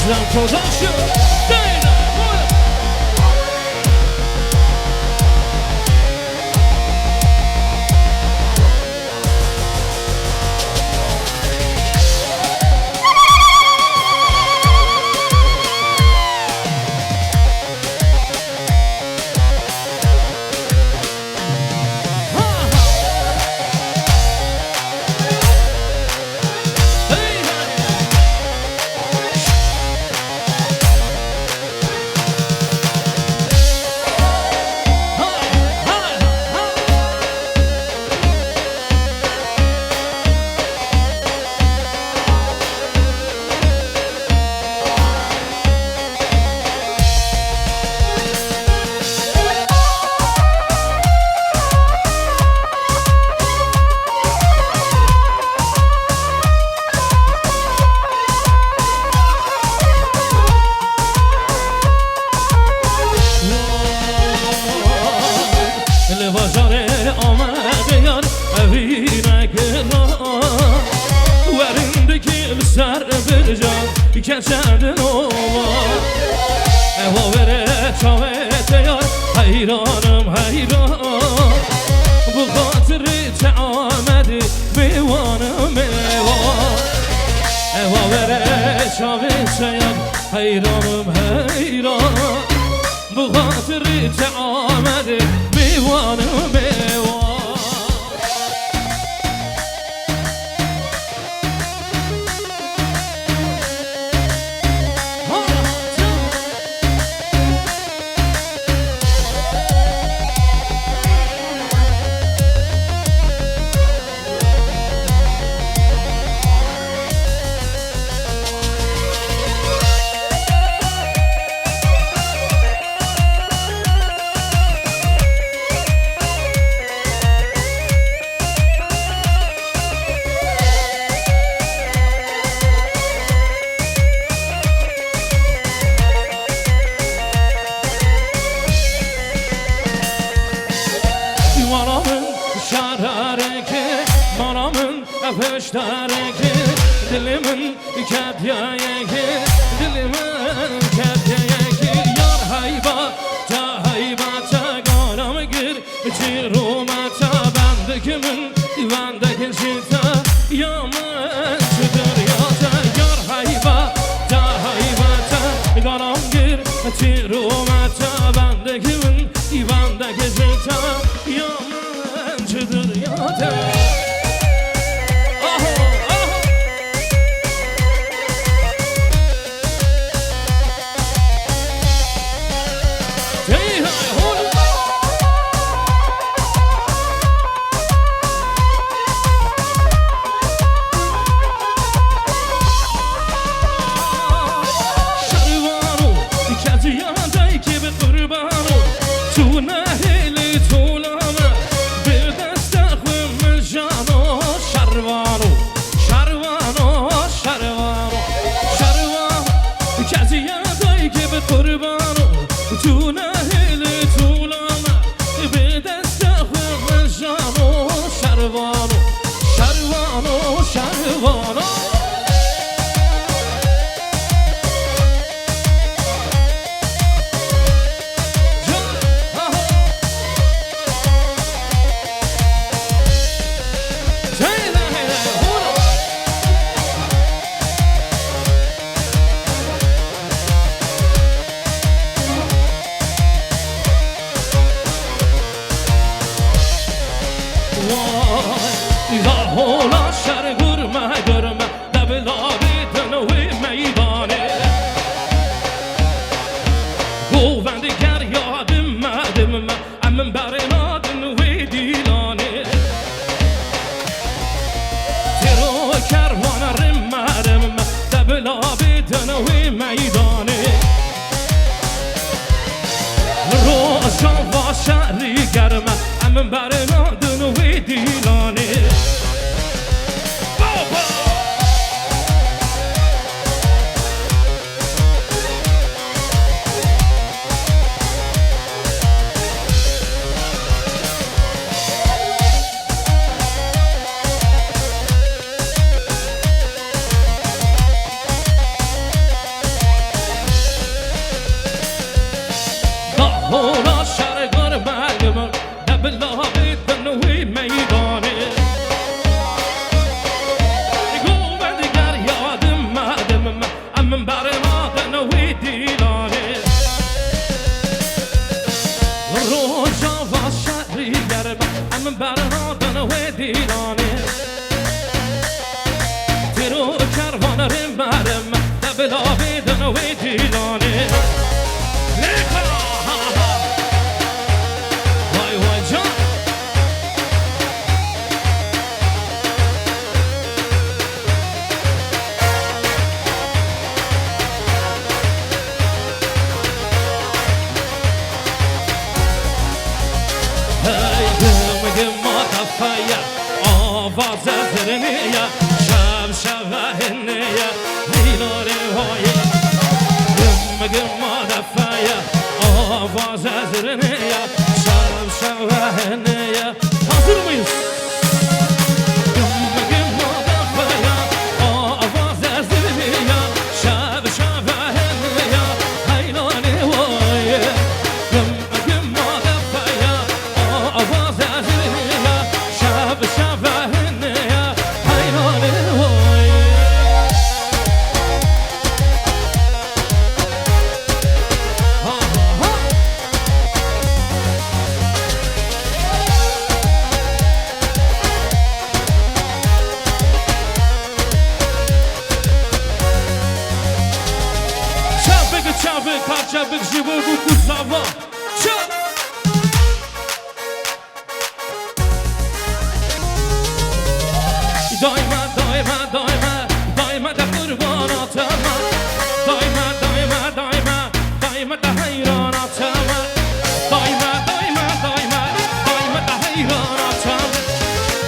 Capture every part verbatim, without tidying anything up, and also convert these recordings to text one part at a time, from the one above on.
Production. Li bajarê Amedê yar evî nekira. Werin dikî li ser birca keçe dilova. Ewa were çavê te yar, heyranim heyran. Bi xatirî te Amedê mêwanim mêwan. Ewa were çavê te yar, heyranim heyran. Bi xatirî te Amedê mêwanim mêwan. Mala min şarareke, mala min ev hiştareke, dilê min kediyayeke, dilê min kediyayeke. Yar heyba te, heyba te, garam gir, çi rûmeta bendek min, bendek ji te, ya min çi diryate. Yar heyba te, heyba te, garam gir, çi rûmeta bendek min, bendek ji te, ya min çi diryate. Aho, aho. Hey, hey, hol. Şervano, kediya daykê bi qurbano, tu nehêlî tûla me, bi desta xwe min jano. Şervano, şervano, şervano, şervano, kediya daykê bi qurbano, tu nehêlî tûla me, bi desta xwe min jano. Şervano, şervano, şervano. Vay, da hola şer gurme gurme, de bila bidin wê meydanê. Govend ger ya dimme dimme, em berê nadin wê dîlanê. Têro kerwana rimme rimme, de bila bidin wê meydanê. Rojava şerî germe, em berê nadin wê dîlanê. Baba! Min berna din wê dîlanê. Tiro kervan rê merim, de bila bê din wê dîlanê. Lêka, ha, ha. Vay, vay can. Hey, gim gim ma defe ye, avaze zirnê ye, şev şeve hinê ye, heylanê hoyê. Gim gim ma defe ye, avaze zirnê ye, şev şeve hinê ye. Hazır mıyız? Çabik, çabik, ha çabik ji bo bû ku zava. Çabik. Daima, daima, daima, daima de qurbana te me. Daima, daima, daima, daima de heyrana te me. Daima, daima, daima, daima de heyrana te me.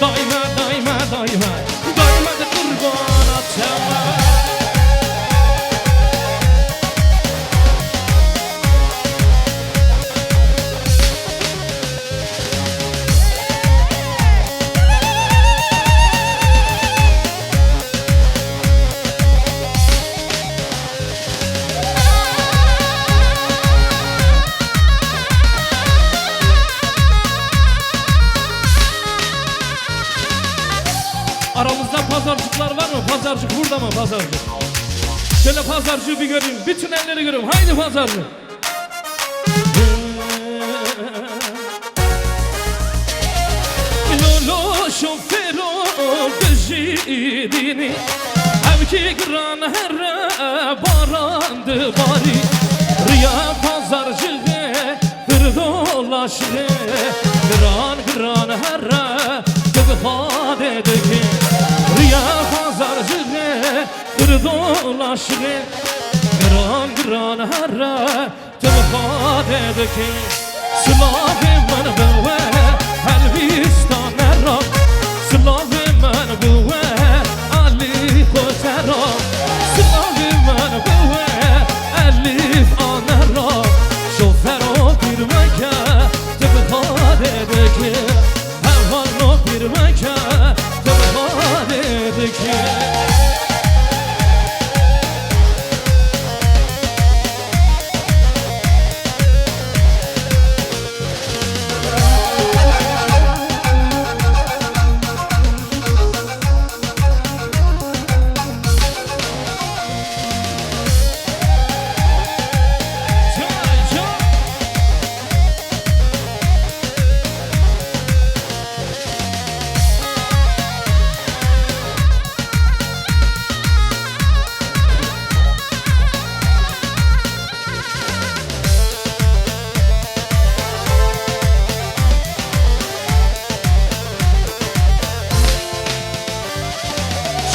Daima, daima, daima, daima de qurbana te me. Aramızda pazarcıklar var mı? Pazarcık burada mı? Pazarcık. Şöyle pazarcığı bir göreyim. Bütün elleri görüyorum. Haydi pazarcık. Lolo şofero bijî dînî, evkî giran here baran dibarî. Riya pazarcixê firdo laşixê, giran giran here tu bi xadê dikî. Riya pazarcixê firdo laşixê, giran giran here tu bi xadê dikî. Silavê min bi we helwîsta nera. Silavê min bi we Elî Xozera. Silavê min bi we Elîf Anera. Şofero pîr meke tu bi xadê dikî. Hevalno pîr meke tu bi xadê dikî.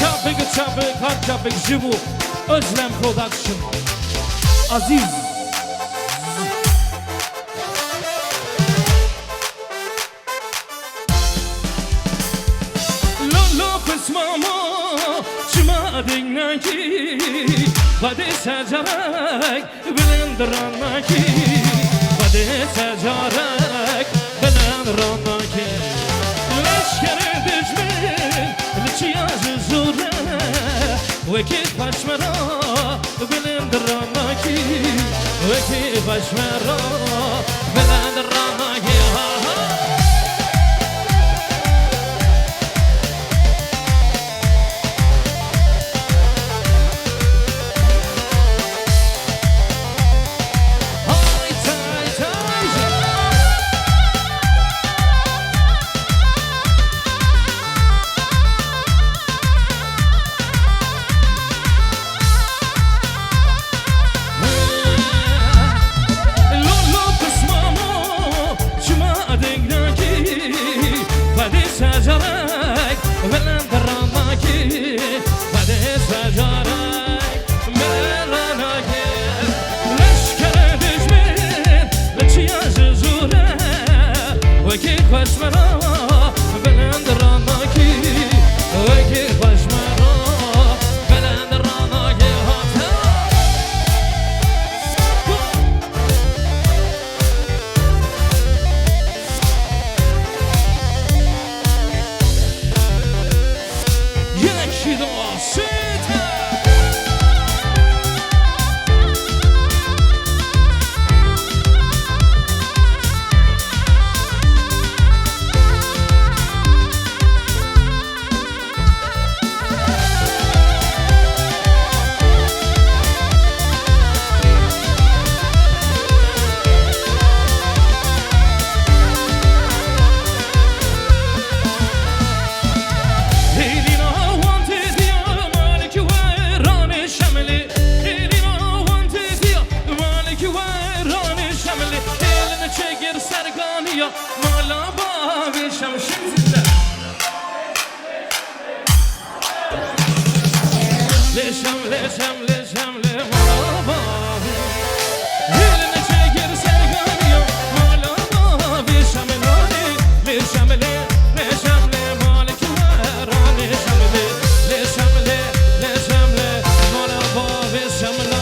Çapik, çapik, har çapik ji bo Özlem Production. Aziz. Lolo pismamo çima dingnakî, Xwedê secarek bilind ranakî, Xwedê secarek bilind ranakî. Leşkerê dijmin li çiya ji zûre, wekî xweş me ra Bilind ranakî, wekî xweş me ra, bilind ranakî, ha, ha. Hay, tay, tay. Mala bavê Şemşîn zinde. Lê Şem, lê Şem, lê Şem, lê mala bavê. Hêlin çêkir serganiya, mala bavê Şemlanê. Lê Şem, lê, lê Şem, lê malik wera, lê Şem, lê, lê Şem, lê, lê Şem, lê mala bavê Şemla.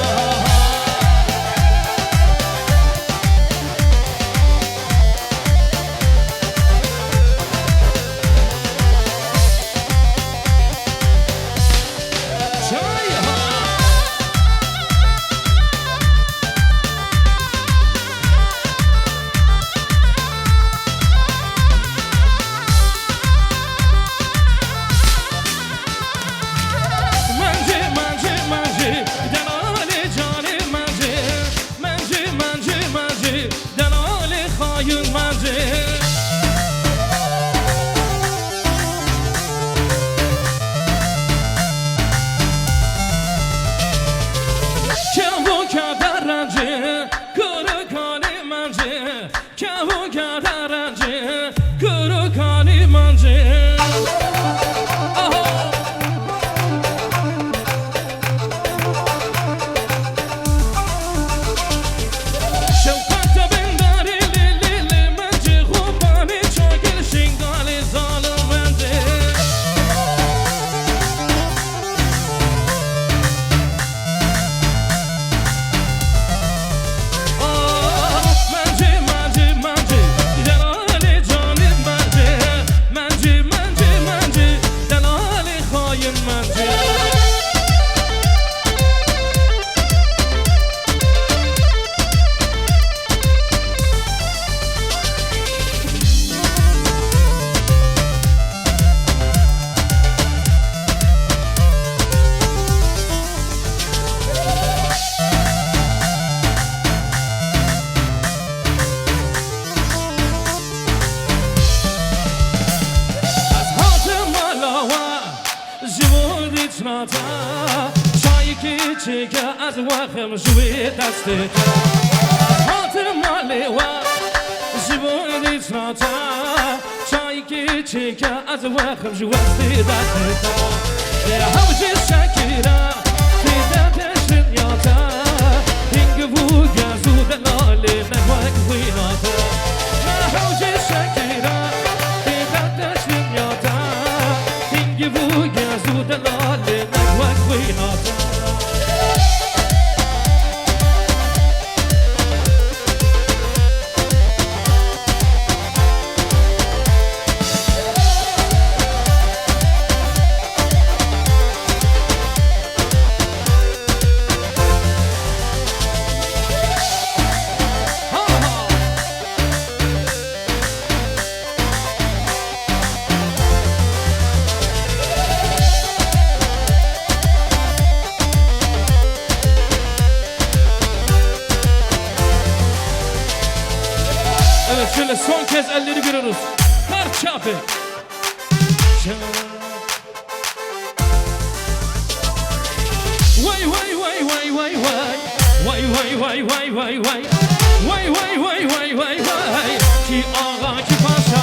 Mencî, mencî, mencî, delalê canê mencî. Mencî, mencî, mencî, delalê xayîn mencî. Kevo kede rencî, kuru kanî mencî. Kevo kede rencî, kuru kanî mencî. Aha! Şewqata bindarê lê lê lê mencê, xo panê çagil şingalê zalim mencê. Ah, mencê, mencê, mencê, delalê canê mencê. Mencê, mencê, mencê, delalê xayîn mencê. Ez hatim mala we, ji bo rîçna te, çayekî çêke ez wexim ji wê destê te. Ez hatim malê we, ji bo rîçna te, çayekî çêke ez wexim ji westê destê te. Lê hewcê şekîre, tê de deştin ya te, hingivû gez û delalê me wek xwîna te. Me hewcê şekîre, tê de deştin ya te, hingivû gez û delalê me wek xwîna te. Evet, şöyle son kez elleri görüyoruz. Kar çapı. Vay, vay, vay, vay, vay, vay. Vay, vay, vay, vay, vay, vay. Vay, vay, vay, vay, vay, vay. Kî axa, kî paşa.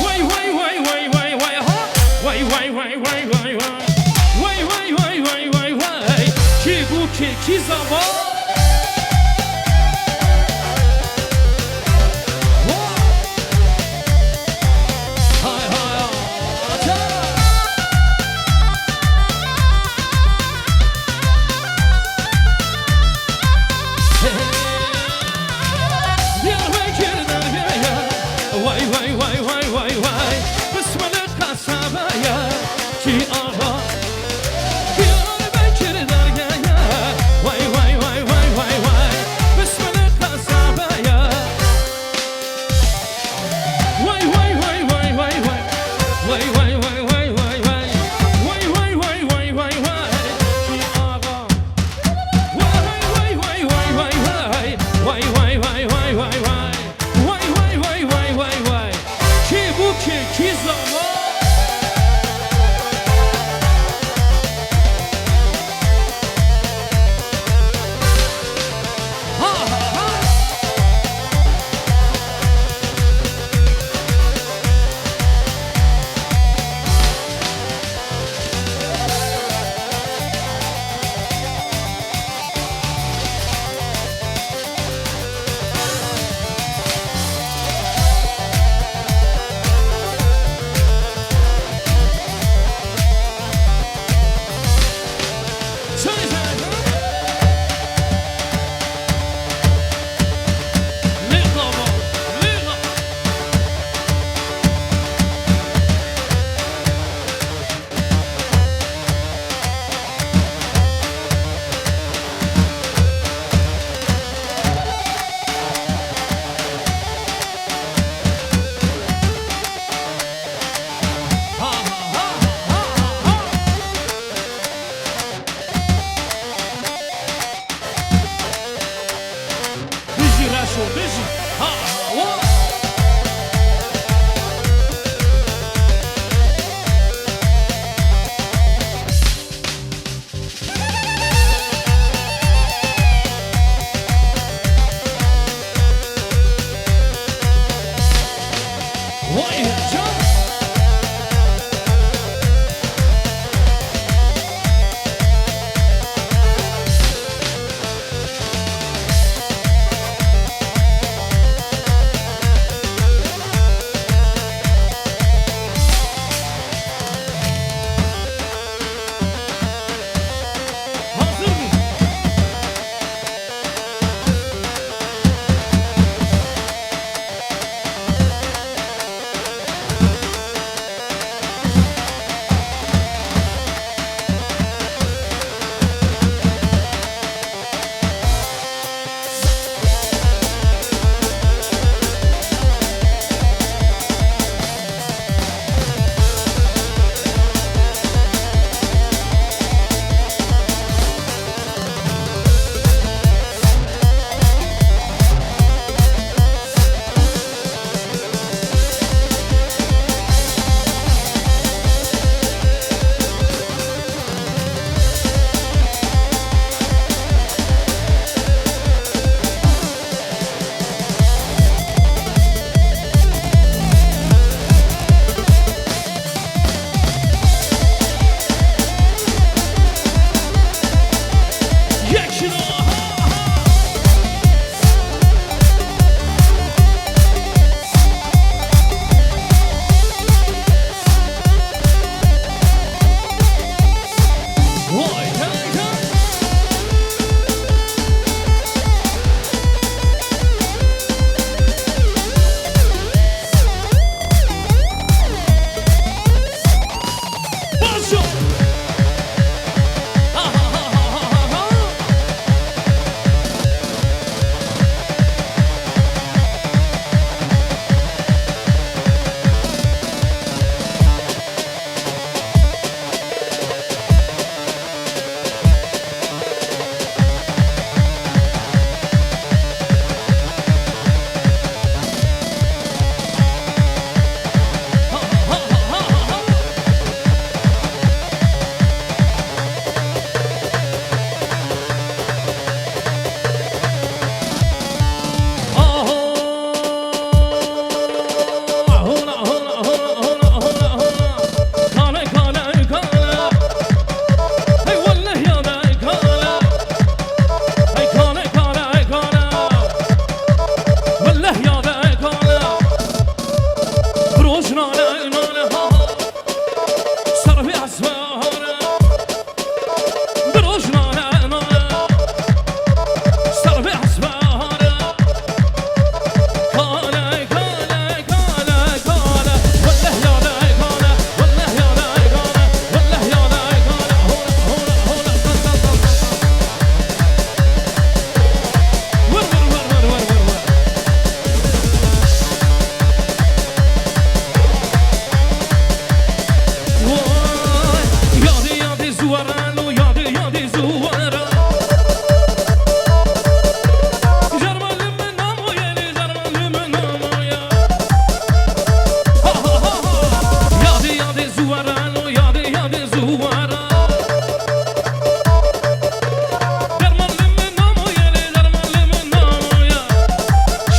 Vay, vay, vay, vay, vay, vay, ha. Vay, vay, vay, vay, vay, vay. Vay, vay, vay, vay, vay, vay. Kî bû, kî, kî zava. Vay. Hay hay, ateş!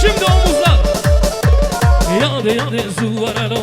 Şimdi omuzlar. Yade yade zuvara.